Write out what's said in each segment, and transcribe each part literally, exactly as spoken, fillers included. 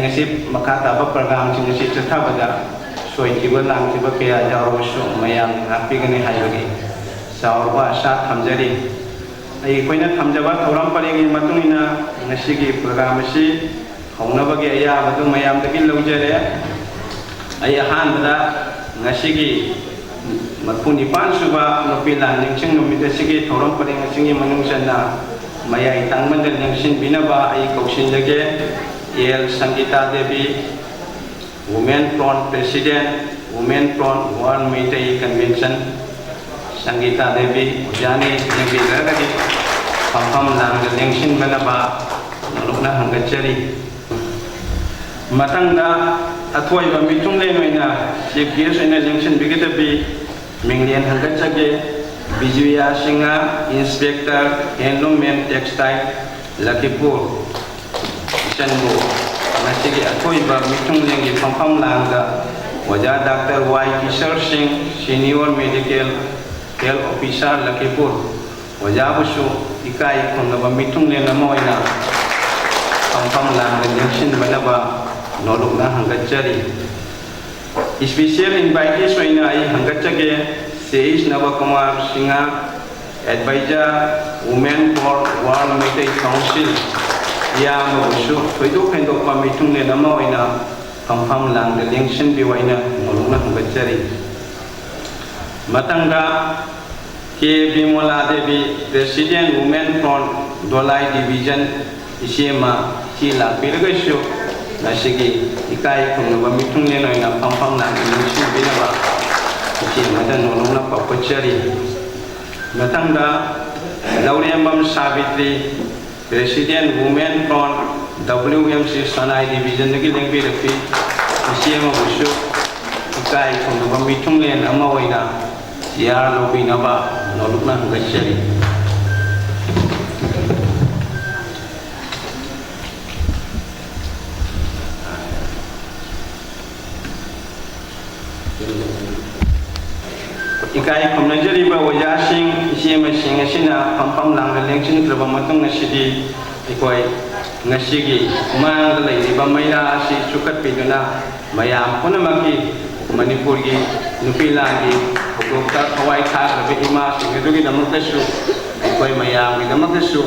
ꯉꯁꯤ ꯃꯈꯥ ꯇꯥꯕ ꯄ꯭ꯔꯣꯒ꯭ꯔꯥꯝꯁꯤꯡ ꯑꯁꯤ ꯆꯠꯊꯕꯗ ꯁꯣꯏꯈꯤꯕ ꯂꯥꯟꯈꯤꯕ ꯀꯌꯥ ꯌꯥꯎꯔꯕꯁꯨ ꯃꯌꯥꯝꯅ ꯉꯥꯛꯄꯤꯒꯅꯤ ꯍꯥꯏꯕꯒꯤ ꯆꯥꯎꯔꯕ ꯑꯥꯁꯥ ꯊꯝꯖꯔꯤ꯫ ꯑꯩꯈꯣꯏꯅ ꯊꯝꯖꯕ ꯊꯧꯔꯝ ꯄꯔꯦꯡꯒꯤ ꯃꯇꯨꯡ ꯏꯟꯅ ꯉꯁꯤꯒꯤ ꯄ꯭ꯔꯣꯒ꯭ꯔꯥꯝ ꯑꯁꯤ ꯍꯧꯅꯕꯒꯤ ꯑꯌꯥꯕꯗꯨ ꯃꯌꯥꯝꯗꯒꯤ ꯂꯧꯖꯔꯦ꯫ ꯑꯩ ꯑꯍꯥꯟꯕꯗ ꯉꯁꯤꯒꯤ ꯃꯔꯤꯐꯨ ꯅꯤꯄꯥꯟ ꯁꯨꯕ ꯅꯨꯄꯤ ꯂꯥꯟ ꯅꯤꯡꯁꯤꯡ ꯅꯨꯃꯤꯠ ꯑꯁꯤꯒꯤ ꯊꯧꯔꯝ ꯄꯔꯦꯡ ꯑꯁꯤꯒꯤ ꯃꯅꯨꯡ ꯆꯟꯅ ꯃꯌꯥꯏ ꯇꯥꯡꯕꯗ ꯂꯦꯡꯁꯤꯟꯕꯤꯅꯕ ꯑꯩ ꯀꯧꯁꯤꯟꯖꯒꯦ꯫ L Sangita Devi, Women Front President, Women Front World Meitei Convention, Sangita Devi ꯑꯣꯖꯥꯅꯤ ꯂꯦꯡꯕꯤꯔꯒꯗꯤ ꯐꯝꯐꯝ ꯂꯥꯡꯗ ꯂꯦꯡꯁꯤꯟꯕꯅꯕ ꯅꯣꯂꯨꯛꯅ ꯍꯪꯒꯠꯆꯔꯤ꯫ ꯃꯊꯪꯗ ꯑꯊꯣꯏꯕ ꯃꯤꯊꯨꯡꯂꯦꯟ ꯑꯣꯏꯅ Chief Guest ꯑꯣꯏꯅ ꯂꯦꯡꯁꯤꯟꯕꯤꯒꯗꯕꯤ ꯃꯤꯡꯂꯦꯟ ꯍꯪꯒꯠꯆꯒꯦ꯫ ꯕꯤꯖꯨꯌꯥ Singh, Inspector, Handloom and Textile, ꯂꯈꯤꯄꯨꯔ꯫ ꯏꯆꯟꯕꯨ ꯉꯁꯤꯒꯤ ꯑꯊꯣꯏꯕ ꯃꯤꯊꯨꯡꯂꯦꯟꯒꯤ ꯐꯝꯐꯝ ꯂꯥꯡꯗ ꯑꯣꯖꯥ ꯗꯥꯛꯇꯔ ꯋꯥꯏ ꯀꯤꯁꯣꯔ ꯁꯤꯡ, Senior Medical Health Officer, ꯂꯈꯤꯄꯨꯔ, ꯑꯣꯖꯥꯕꯨꯁꯨ ꯏꯀꯥꯏ ꯈꯨꯝꯅꯕ ꯃꯤꯊꯨꯡꯂꯦꯟ ꯑꯃ ꯑꯣꯏꯅ ꯐꯝꯐꯝ ꯂꯥꯡꯗ ꯂꯦꯡꯁꯤꯟꯕꯅꯕ ꯅꯣꯂꯨꯛꯅ ꯍꯪꯒꯠꯆꯔꯤ꯫ Special invitees ꯑꯣꯏꯅ ꯑꯩ ꯍꯪꯒꯠꯆꯒꯦ, S H Nabakumar Singh, Advisor, Women for World Meitei Council, ꯏꯌꯥꯝꯕꯕꯨꯁꯨ ꯊꯣꯏꯗꯣꯛ ꯍꯦꯟꯗꯣꯛꯄ ꯃꯤꯊꯨꯡꯂꯦꯟ ꯑꯃ ꯑꯣꯏꯅ ꯐꯝꯐꯝ ꯂꯥꯡꯗ ꯂꯦꯡꯁꯤꯟꯕꯤꯌꯨ ꯍꯥꯏꯅ ꯅꯣꯂꯨꯛꯅ ꯍꯪꯒꯠꯆꯔꯤ꯫ ꯃꯊꯪꯗ ꯀꯦ ꯕꯤꯃꯣꯂꯥ Devi, President, Women Front, ꯗꯣꯂꯥꯏ Division, ꯏꯆꯦ ꯑꯃ ꯏꯆꯦ ꯂꯥꯛꯄꯤꯔꯒꯁꯨ ꯉꯁꯤꯒꯤ ꯏꯀꯥꯏ ꯈꯨꯝꯅꯕ ꯃꯤꯊꯨꯡꯂꯦꯟ ꯑꯣꯏꯅ ꯐꯝꯐꯝ ꯂꯥꯡꯗ ꯂꯦꯡꯁꯤꯟꯕꯤꯅꯕ ꯏꯆꯦ ꯑꯃꯗ ꯅꯣꯂꯨꯛꯅ ꯄꯥꯎꯈꯠꯆꯔꯤ꯫ ꯃꯊꯪꯗ ꯂꯧꯔꯦꯝꯕꯝ Savitri, President, Women Front, W M C ꯁꯅꯥꯏ Division ꯗꯒꯤ ꯂꯦꯡꯕꯤꯔꯛꯄꯤ ꯏꯆꯦ ꯑꯃꯕꯨꯁꯨ ꯏꯀꯥꯏ ꯈꯨꯝꯅꯕ ꯃꯤꯊꯨꯡꯂꯦꯟ ꯑꯃ ꯑꯣꯏꯅ ꯆꯤꯌꯥꯔ ꯂꯧꯕꯤꯅꯕ ꯅꯣꯂꯨꯛꯅ ꯍꯪꯒꯠꯆꯔꯤ꯫ ꯏꯀꯥꯏ ꯈꯨꯝꯅꯖꯔꯤꯕ ꯑꯣꯖꯥꯁꯤꯡ, ꯏꯆꯦ ꯑꯃꯁꯤꯡ ꯑꯁꯤꯅ ꯐꯝꯐꯝ ꯂꯥꯡꯗ ꯂꯦꯡꯁꯤꯟꯈ꯭ꯔꯕ ꯃꯇꯨꯡ ꯑꯁꯤꯗꯤ ꯑꯩꯈꯣꯏ ꯉꯁꯤꯒꯤ ꯁꯨꯃꯥꯡꯗ ꯂꯩꯔꯤꯕ ꯃꯩꯔꯥ ꯑꯁꯤ ꯆꯨꯈꯠꯄꯤꯗꯨꯅ, ꯃꯌꯥꯝ ꯄꯨꯝꯅꯃꯛꯀꯤ, ꯃꯅꯤꯄꯨꯔꯒꯤ ꯅꯨꯄꯤ ꯂꯥꯟꯒꯤ ꯊꯧꯗꯣꯛꯇ ꯊꯋꯥꯏ ꯊꯥꯈ꯭ꯔꯕ ꯏꯃꯥꯁꯤꯡ ꯑꯗꯨꯒꯤꯗꯃꯛꯇꯁꯨ, ꯑꯩꯈꯣꯏ ꯃꯌꯥꯝꯒꯤꯗꯃꯛꯇꯁꯨ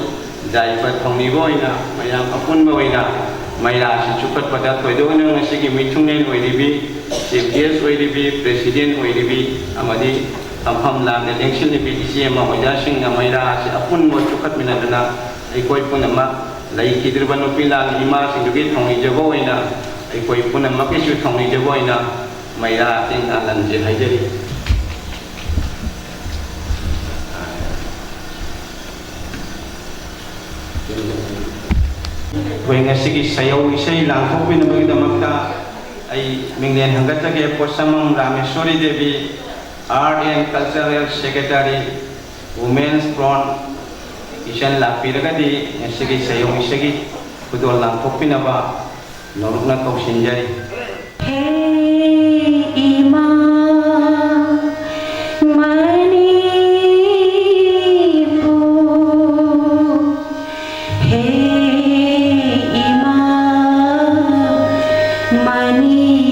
ꯌꯥꯏꯐ ꯊꯧꯅꯤꯕ ꯑꯣꯏꯅ, ꯃꯌꯥꯝ ꯑꯄꯨꯟꯕ ꯑꯣꯏꯅ ꯃꯩꯔꯥ ꯑꯁꯤ ꯆꯨꯈꯠꯄꯗ, ꯊꯣꯏꯗꯣꯛꯅ ꯉꯁꯤꯒꯤ ꯃꯤꯊꯨꯡꯂꯦꯟ ꯑꯣꯏꯔꯤꯕꯤ ꯆꯤꯐ ꯒꯦꯁ ꯑꯣꯏꯔꯤꯕꯤ, ꯄ꯭ꯔꯦꯁꯤꯗꯦꯟ ꯑꯣꯏꯔꯤꯕꯤ ꯑꯃꯗꯤ ꯐꯝꯐꯝ ꯂꯥꯡꯗ ꯂꯦꯡꯁꯤꯜꯂꯤꯕꯤ ꯏꯆꯦ ꯑꯃ ꯑꯣꯖꯥꯁꯤꯡꯅ ꯃꯩꯔꯥ ꯑꯁꯤ ꯑꯄꯨꯟꯕ ꯆꯨꯈꯠꯃꯤꯟꯅꯗꯨꯅ ꯑꯩꯈꯣꯏ ꯄꯨꯝꯅꯃꯛ, ꯂꯩꯈꯤꯗ꯭ꯔꯤꯕ ꯅꯨꯄꯤ ꯂꯥꯟꯒꯤ ꯏꯃꯥꯁꯤꯡꯗꯨꯒꯤ ꯊꯧꯅꯤꯖꯕ ꯑꯣꯏꯅ, ꯑꯩꯈꯣꯏ ꯄꯨꯝꯅꯃꯛꯀꯤꯁꯨ ꯊꯧꯅꯤꯖꯕ ꯑꯣꯏꯅ ꯃꯩꯔꯥ ꯇꯦꯡꯊꯥꯍꯜꯂꯟꯁꯦ ꯍꯥꯏꯖꯔꯤ꯫ ꯑꯩꯈꯣꯏ ꯉꯁꯤꯒꯤ ꯁꯌꯧ ꯏꯁꯩ ꯂꯥꯡꯊꯣꯛꯄꯤꯅꯕꯒꯤꯗꯃꯛꯇ ꯑꯩ ꯃꯤꯡꯂꯦꯟ ꯍꯪꯒꯠꯆꯒꯦ꯫ ꯄꯣꯠꯁꯝꯕꯝ ꯔꯥꯃꯦꯁꯣꯔꯤ Devi, Art and Cultural Secretary, Women's Front, ꯏꯆꯟ ꯂꯥꯛꯄꯤꯔꯒꯗꯤ ꯉꯁꯤꯒꯤ ꯁꯌꯧ ꯏꯁꯩꯒꯤ ꯈꯨꯗꯣꯜ ꯂꯥꯡꯊꯣꯛꯄꯤꯅꯕ ꯅꯧꯔꯛꯅ ꯀꯧꯁꯤꯟꯖꯔꯤ꯫ ꯍꯦ ꯏꯃꯥ ꯃꯅꯤꯄꯨꯔ, ꯍꯦ ꯏꯃꯥ ꯃꯅꯤꯄꯨꯔ꯫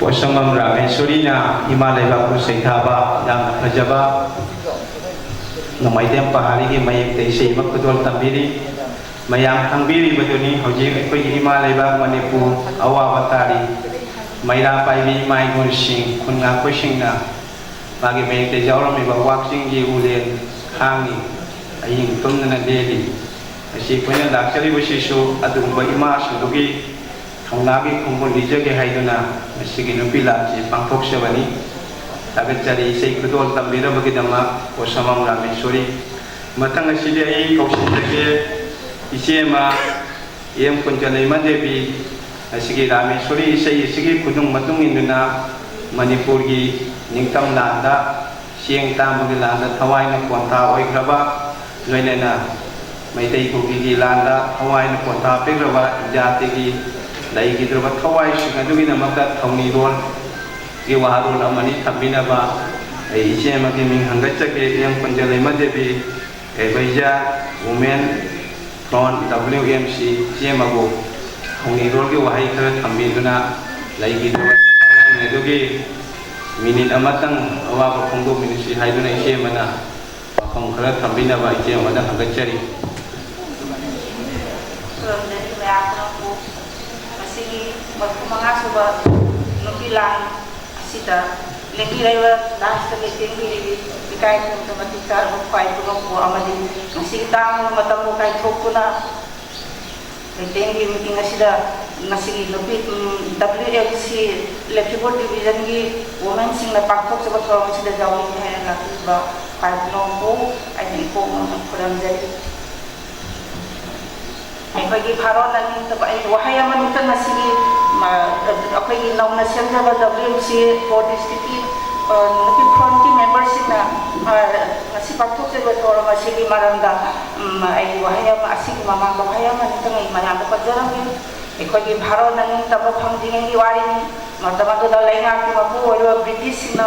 ꯄꯣꯠꯁꯪꯕꯝ ꯔꯥꯃꯦꯁꯣꯔꯤꯅ ꯏꯃꯥ ꯂꯩꯕꯥꯛꯄꯨ ꯁꯩꯊꯥꯕ ꯌꯥꯝꯅ ꯐꯖꯕ ꯅꯣꯡꯃꯥꯏꯊꯦꯝ ꯄꯍꯥꯔꯤꯒꯤ ꯃꯌꯦꯛꯇ ꯏꯁꯩ ꯑꯃ ꯈꯨꯗꯣꯜ ꯇꯝꯕꯤꯔꯤ꯫ ꯃꯌꯥꯝ ꯈꯪꯕꯤꯔꯤꯕꯗꯨꯅꯤ, ꯍꯧꯖꯤꯛ ꯑꯩꯈꯣꯏꯒꯤ ꯏꯃꯥ ꯂꯩꯕꯥꯛ ꯃꯅꯤꯄꯨꯔ ꯑꯋꯥꯕ ꯇꯥꯔꯤ꯫ ꯃꯩꯔꯥ ꯄꯥꯏꯕꯤ ꯏꯃꯥ ꯏꯕꯨꯡꯁꯤꯡ, ꯈꯨꯟ ꯉꯥꯛꯄꯁꯤꯡꯅ ꯃꯥꯒꯤ ꯃꯌꯦꯛꯇ ꯌꯥꯎꯔꯝꯃꯤꯕ ꯋꯥꯛꯆꯤꯡꯒꯤ ꯎꯂꯦꯟ ꯈꯥꯡꯉꯤ, ꯑꯍꯤꯡ ꯇꯨꯝꯗꯅ ꯂꯦꯜꯂꯤ꯫ ꯉꯁꯤ ꯑꯩꯈꯣꯏꯅ ꯂꯥꯛꯆꯔꯤꯕꯁꯤꯁꯨ ꯑꯗꯨꯒꯨꯝꯕ ꯏꯃꯥꯁꯤꯡꯗꯨꯒꯤ ꯊꯧꯅꯥꯒꯤ ꯈꯣꯡꯒꯨꯜ ꯂꯤꯖꯒꯦ ꯍꯥꯏꯗꯨꯅ ꯉꯁꯤꯒꯤ ꯅꯨꯄꯤ ꯂꯥꯟꯁꯤ ꯄꯥꯡꯊꯣꯛꯆꯕꯅꯤ꯫ ꯊꯥꯒꯠꯆꯔꯤ ꯏꯁꯩ ꯈꯨꯗꯣꯜ ꯇꯝꯕꯤꯔꯕꯒꯤꯗꯃꯛ ꯄꯣꯠꯁꯪꯕꯝ ꯔꯥꯃꯦꯁꯣꯔꯤ꯫ ꯃꯊꯪ ꯑꯁꯤꯗꯤ ꯑꯩ ꯀꯧꯁꯤꯟꯖꯒꯦ ꯏꯆꯦ ꯑꯃ, ꯏ ꯑꯦꯝ ꯀꯨꯟꯖꯂꯩꯃ ꯗꯦꯕꯤ꯫ ꯉꯁꯤꯒꯤ ꯔꯥꯃꯦꯁꯣꯔꯤ ꯏꯁꯩ ꯑꯁꯤꯒꯤ ꯈꯨꯅꯨꯡ ꯃꯇꯨꯡ ꯏꯟꯗꯨꯅ ꯃꯅꯤꯄꯨꯔꯒꯤ ꯅꯤꯡꯇꯝ ꯂꯥꯟꯗ ꯆꯦꯡ ꯇꯥꯡꯕꯒꯤ ꯂꯥꯟꯗ ꯊꯋꯥꯏꯅ ꯄꯣꯟꯊꯥ ꯑꯣꯏꯈ꯭ꯔꯕ, ꯂꯣꯏꯅꯅ ꯃꯩꯇꯩ ꯀꯨꯀꯤꯒꯤ ꯂꯥꯟꯗ ꯊꯋꯥꯏꯅ ꯄꯣꯟꯊꯥ ꯄꯤꯈ꯭ꯔꯕ ꯏꯖꯥꯇꯤꯒꯤ ꯂꯩꯈꯤꯗ꯭ꯔꯕ ꯊꯋꯥꯏꯁꯤꯡ ꯑꯗꯨꯒꯤꯗꯃꯛꯇ ꯊꯧꯅꯤꯔꯣꯜꯒꯤ ꯋꯥꯔꯣꯜ ꯑꯃꯅꯤ ꯊꯝꯕꯤꯅꯕ ꯑꯩ ꯏꯆꯦ ꯑꯃꯒꯤ ꯃꯤꯡ ꯍꯪꯒꯠꯆꯒꯦ, E M Kunjaleima Devi, advisor, women front, W M C, ꯏꯆꯦ ꯑꯃꯕꯨ ꯊꯧꯅꯤꯔꯣꯜꯒꯤ ꯋꯥꯍꯩ ꯈꯔ ꯊꯝꯕꯤꯗꯨꯅ ꯂꯩꯈꯤꯗ꯭ꯔꯕ ꯊꯋꯥꯏꯁꯤꯡ ꯑꯗꯨꯒꯤ ꯃꯤꯅꯤꯠ ꯑꯃꯇꯪ ꯑꯋꯥꯕ ꯐꯣꯡꯗꯣꯛꯃꯤꯟꯅꯁꯤ ꯍꯥꯏꯗꯨꯅ ꯏꯆꯦ ꯑꯃꯅ ꯋꯥꯐꯝ ꯈꯔ ꯊꯝꯕꯤꯅꯕ ꯏꯆꯦ ꯑꯃꯗ ꯍꯪꯒꯠꯆꯔꯤ꯫ ꯈꯨꯔꯨꯝꯖꯔꯤ ꯃꯌꯥꯝ ꯄꯨꯝꯅꯃꯛꯄꯨ꯫ ꯉꯁꯤꯒꯤ ꯃꯔꯤꯐꯨ ꯃꯉꯥ ꯁꯨꯕ ꯅꯨꯄꯤ ꯂꯥꯟ ꯑꯁꯤꯗ ꯂꯦꯡꯕꯤꯔꯤꯕ, ꯂꯥꯟꯁꯤꯗ ꯂꯦꯡꯕꯤꯔꯤꯕꯤ ꯏꯀꯥꯏ ꯈꯨꯝꯅꯕ ꯃꯇꯤꯛ ꯆꯥꯔꯕ ꯈ꯭ꯋꯥꯏ ꯄꯨꯝꯅꯃꯛꯄꯨ ꯑꯃꯗꯤ ꯉꯁꯤꯒꯤ ꯇꯥꯡꯂꯕ ꯃꯇꯝꯕꯨ ꯀꯥꯏꯊꯣꯛꯇꯨꯅ ꯃꯤꯇꯤꯡꯒꯤ ꯃꯤꯇꯤꯡ ꯑꯁꯤꯗ ꯉꯁꯤꯒꯤ ꯅꯨꯄꯤ, ꯎꯝ, ꯗꯕ꯭ꯂꯤꯎ ꯑꯦꯜ ꯁꯤ ꯂꯩꯐꯤꯕꯣꯠ ꯗꯤꯕꯤꯖꯟꯒꯤ ꯋꯨꯃꯦꯟꯁꯤꯡꯅ ꯄꯥꯡꯊꯣꯛꯆꯕ ꯊꯧꯔꯝ ꯑꯁꯤꯗ ꯌꯥꯎꯅꯤꯡꯏ ꯍꯥꯏꯅ ꯂꯥꯛꯄꯤꯕ ꯈ꯭ꯋꯥꯏ ꯄꯨꯝꯅꯃꯛꯄꯨ ꯑꯩꯅ ꯏꯀꯣꯛ ꯃꯣꯡꯅ ꯈꯨꯔꯨꯝꯖꯔꯤ꯫ ꯑꯩꯈꯣꯏꯒꯤ ꯚꯥꯔꯣꯠꯅ ꯅꯤꯡꯇꯝꯕ, ꯑꯩ ꯋꯥꯍꯩ ꯑꯃꯅꯤꯇꯪ ꯉꯁꯤꯒꯤ, ꯃ, ꯑꯩꯈꯣꯏꯒꯤ ꯅꯧꯅ ꯁꯦꯝꯖꯕ ꯗꯕ꯭ꯂꯤꯎ ꯑꯦꯝ ꯁꯤ ꯐꯣꯔ ꯗꯤꯁꯇ꯭ꯔꯤꯛꯀꯤ, ꯑ, ꯅꯨꯄꯤ ꯐ꯭ꯔꯣꯟꯠꯀꯤ ꯃꯦꯝꯕꯔꯁꯤꯡꯅ, ꯑ, ꯉꯁꯤ ꯄꯥꯡꯊꯣꯛꯆꯔꯤꯕ ꯊꯧꯔꯝ ꯑꯁꯤꯒꯤ ꯃꯔꯝꯗ, ꯎꯝ, ꯑꯩ ꯋꯥꯍꯩ ꯑꯃ, ꯑꯁꯤꯒꯤ ꯃꯃꯥꯡꯗ ꯋꯥꯍꯩ ꯑꯃꯅꯤꯇꯪ ꯑꯩ ꯃꯌꯥꯝꯗ ꯄꯟꯖꯔꯝꯒꯦ꯫ ꯑꯩꯈꯣꯏꯒꯤ ꯚꯥꯔꯣꯠꯅ ꯅꯤꯡꯇꯝꯕ ꯐꯪꯗ꯭ꯔꯤꯉꯩꯒꯤ ꯋꯥꯔꯤꯅꯤ꯫ ꯃꯇꯝ ꯑꯗꯨꯗ ꯂꯩꯉꯥꯛꯀꯤ ꯃꯄꯨ ꯑꯣꯏꯔꯤꯕ ꯕ꯭ꯔꯤꯇꯤꯁꯁꯤꯡꯅ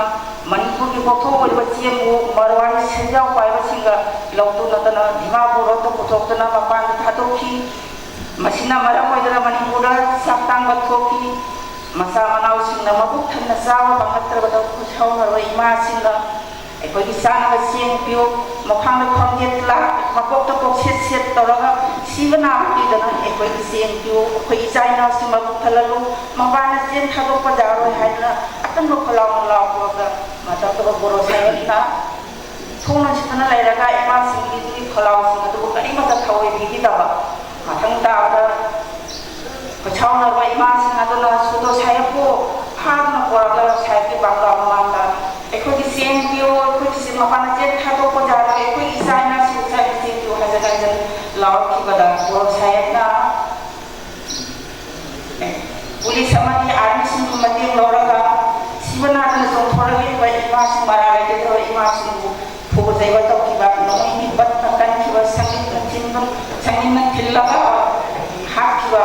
ꯃꯅꯤꯄꯨꯔꯒꯤ ꯄꯣꯠꯊꯣꯛ ꯑꯣꯏꯔꯤꯕ ꯆꯦꯡꯕꯨ ꯃꯔꯋꯥꯔꯤ ꯁꯦꯟꯖꯥꯎ ꯄꯥꯏꯕꯁꯤꯡꯒ ꯂꯧꯇꯨ ꯅꯠꯇꯅ ꯗꯤꯃꯥꯄꯨꯔ ꯔꯣꯠꯇ ꯄꯨꯊꯣꯛꯇꯨꯅ ꯃꯄꯥꯟꯗ ꯊꯥꯗꯣꯛꯈꯤ꯫ ꯃꯁꯤꯅ ꯃꯔꯝ ꯑꯣꯏꯗꯨꯅ ꯃꯅꯤꯄꯨꯔꯗ ꯆꯥꯛ ꯇꯥꯡꯕ ꯊꯣꯛꯈꯤ꯫ ꯃꯆꯥ ꯃꯅꯥꯎꯁꯤꯡꯅ ꯃꯕꯨꯛ ꯊꯟꯅ ꯆꯥꯕ ꯐꯪꯂꯛꯇ꯭ꯔꯕꯗ ꯈꯨꯠꯁꯥꯎꯅꯔꯕ ꯏꯃꯥꯁꯤꯡꯅ ꯑꯩꯈꯣꯏꯒꯤ ꯆꯥꯅꯕ ꯆꯦꯡ ꯄꯤꯌꯨ, ꯃꯈ꯭ꯋꯥꯡꯗ ꯈ꯭ꯋꯥꯡꯖꯦꯠ ꯂꯥꯛ, ꯃꯀꯣꯛꯇ ꯀꯣꯛꯁꯦꯠ ꯁꯦꯠ ꯇꯧꯔꯒ ꯁꯤꯕ ꯅꯥꯕ ꯄꯤꯗꯅ ꯑꯩꯈꯣꯏꯒꯤ ꯆꯦꯡ ꯄꯤꯌꯨ, ꯑꯩꯈꯣꯏ ꯏꯆꯥ ꯏꯅꯥꯎꯁꯤꯡ ꯃꯕꯨꯛ ꯊꯜꯍꯜꯂꯨ, ꯃꯄꯥꯟꯅ ꯆꯦꯡ ꯊꯥꯗꯣꯛꯄ ꯌꯥꯔꯣꯏ ꯍꯥꯏꯗꯅ ꯑꯀꯟꯕ ꯈꯣꯜꯂꯥꯎꯅ ꯂꯥꯎꯕꯗ ꯃꯇꯝꯗꯨꯗ ꯕꯣꯔꯣ ꯁꯥꯍꯦꯕꯅ ꯊꯣꯡ ꯂꯣꯟꯁꯤꯟꯗꯨꯅ ꯂꯩꯔꯒ ꯏꯃꯥꯁꯤꯡꯒꯤ ꯈꯣꯜꯂꯥꯎꯁꯤꯡ ꯑꯗꯨꯕꯨ ꯀꯔꯤꯃꯠꯇ ꯊꯑꯣꯏꯕꯤꯈꯤꯗꯕ꯫ ꯃꯊꯪ ꯇꯥꯕꯗ ꯈꯨꯠꯁꯥꯎꯅꯔꯕ ꯏꯃꯥꯁꯤꯡ ꯑꯗꯨꯅ ꯁꯨꯗꯣ ꯁꯥꯍꯦꯕꯄꯨ ꯐꯥꯗꯨꯅ ꯄꯨꯔꯛꯂꯒ ꯁꯥꯍꯦꯕꯀꯤ ꯕꯪꯒ꯭ꯂꯥ ꯃꯃꯥꯡꯗ ꯑꯩꯈꯣꯏꯒꯤ ꯆꯦꯡ ꯄꯤꯌꯨ, ꯑꯩꯈꯣꯏꯒꯤ ꯆꯦꯡ ꯃꯄꯥꯟꯗ ꯆꯦꯡ ꯊꯥꯗꯣꯛꯄ ꯌꯥꯔꯣꯏ, ꯑꯩꯈꯣꯏꯒꯤ ꯏꯆꯥ ꯏꯅꯥꯁꯤꯡ ꯆꯥꯏꯕ ꯆꯦꯡ ꯄꯤꯌꯨ ꯍꯥꯏꯗꯅ ꯍꯥꯏꯗꯅ ꯂꯥꯎꯔꯛꯈꯤꯕꯗ ꯕꯣꯔꯣ ꯁꯥꯍꯦꯕꯅ ꯄꯨꯂꯤꯁ ꯑꯃꯗꯤ ꯑꯥꯔꯃꯤꯁꯤꯡꯒꯤ ꯃꯇꯦꯡ ꯂꯧꯔꯒ ꯁꯤꯕ ꯅꯥꯗꯅ ꯆꯣꯡꯊꯣꯔꯛꯂꯤꯕ ꯏꯃꯥꯁꯤꯡ, ꯃꯔꯥ ꯂꯩꯇꯗꯕ ꯏꯃꯥꯁꯤꯡꯕꯨ ꯐꯨꯕ ꯆꯩꯕ ꯇꯧꯈꯤꯕ, ꯅꯣꯡꯃꯩꯒꯤ ꯕꯠꯅ ꯀꯟꯈꯤꯕ, ꯁꯪꯒꯤꯠꯅ ꯊꯤꯟꯕ, ꯁꯪꯒꯤꯠꯅ ꯊꯤꯜꯂꯒ ꯍꯥꯠꯈꯤꯕ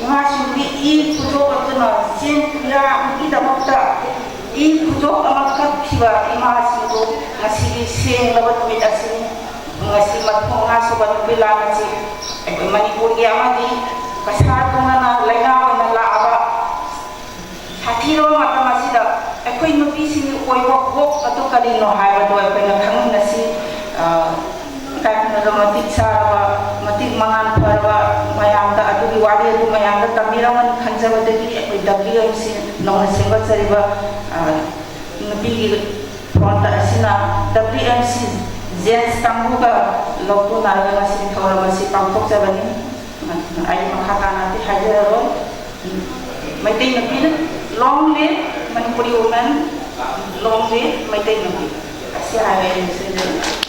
ꯏꯃꯥꯁꯤꯡꯒꯤ ꯏ ꯈꯨꯗꯣꯛ ꯑꯗꯨꯅ ꯆꯦꯟ ꯈꯨꯌꯥꯒꯤꯗꯃꯛꯇ ꯏ ꯈꯨꯗꯣꯛ ꯑꯃ ꯀꯠꯈꯤꯕ ꯏꯃꯥꯁꯤꯡꯕꯨ ꯉꯁꯤꯒꯤ ꯁꯦꯡꯂꯕ ꯅꯨꯃꯤꯠ ꯑꯁꯤꯅꯤ꯫ ꯉꯁꯤ ꯃꯔꯤꯐꯨ ꯃꯉꯥ ꯁꯨꯕ ꯅꯨꯄꯤ ꯂꯥꯟ ꯑꯁꯤ ꯑꯩꯈꯣꯏ ꯃꯅꯤꯄꯨꯔꯒꯤ ꯑꯃꯗꯤ ꯀꯁꯥꯔ ꯇꯣꯉꯥꯟꯅ ꯂꯩꯉꯥꯛ ꯑꯣꯏꯅ ꯂꯥꯛꯑꯕ ꯁꯥꯊꯤꯔꯕ ꯃꯇꯝ ꯑꯁꯤꯗ ꯑꯩꯈꯣꯏ ꯅꯨꯄꯤꯁꯤꯡꯒꯤ ꯑꯣꯏꯕ ꯍꯣꯛ ꯑꯗꯨ ꯀꯔꯤꯅꯣ ꯍꯥꯏꯕꯗꯨ ꯑꯩꯈꯣꯏꯅ ꯈꯪꯃꯤꯟꯅꯁꯤ꯫ ꯑ, ꯏꯀꯥꯏ ꯈꯨꯝꯅꯕ ꯃꯇꯤꯛ ꯆꯥꯔꯕ, ꯃꯇꯤꯛ ꯃꯉꯥꯜ ꯐꯔꯕ ꯃꯌꯥꯝꯗ ꯑꯗꯨꯒꯤ ꯋꯥꯔꯤ ꯑꯗꯨ ꯃꯌꯥꯝꯗ ꯇꯝꯕꯤꯔꯝꯒꯅꯤ ꯈꯟꯖꯕꯗꯒꯤ ꯑꯩꯈꯣꯏ W M C ꯅꯧꯅ ꯁꯦꯝꯒꯠꯆꯔꯤꯕ, ꯑ, ꯅꯨꯄꯤꯒꯤ front ꯑꯁꯤꯅ W M C gents ꯀꯥꯡꯕꯨꯒ ꯂꯧꯇꯨꯅꯔꯒ ꯉꯁꯤꯒꯤ ꯊꯧꯔꯝ ꯑꯁꯤ ꯄꯥꯡꯊꯣꯛꯆꯕꯅꯤ꯫ ꯑꯩ ꯃꯈꯥ ꯇꯥꯅꯗꯤ ꯍꯥꯏꯖꯔꯔꯣꯏ꯫ ꯃꯩꯇꯩ ꯅꯨꯄꯤ, long live Manipuri women, long live Meitei ꯅꯨꯄꯤ꯫ ꯑꯁꯤ ꯍꯥꯏꯔꯒ ꯑꯩ ꯂꯣꯏꯁꯤꯟꯖꯔꯒꯦ꯫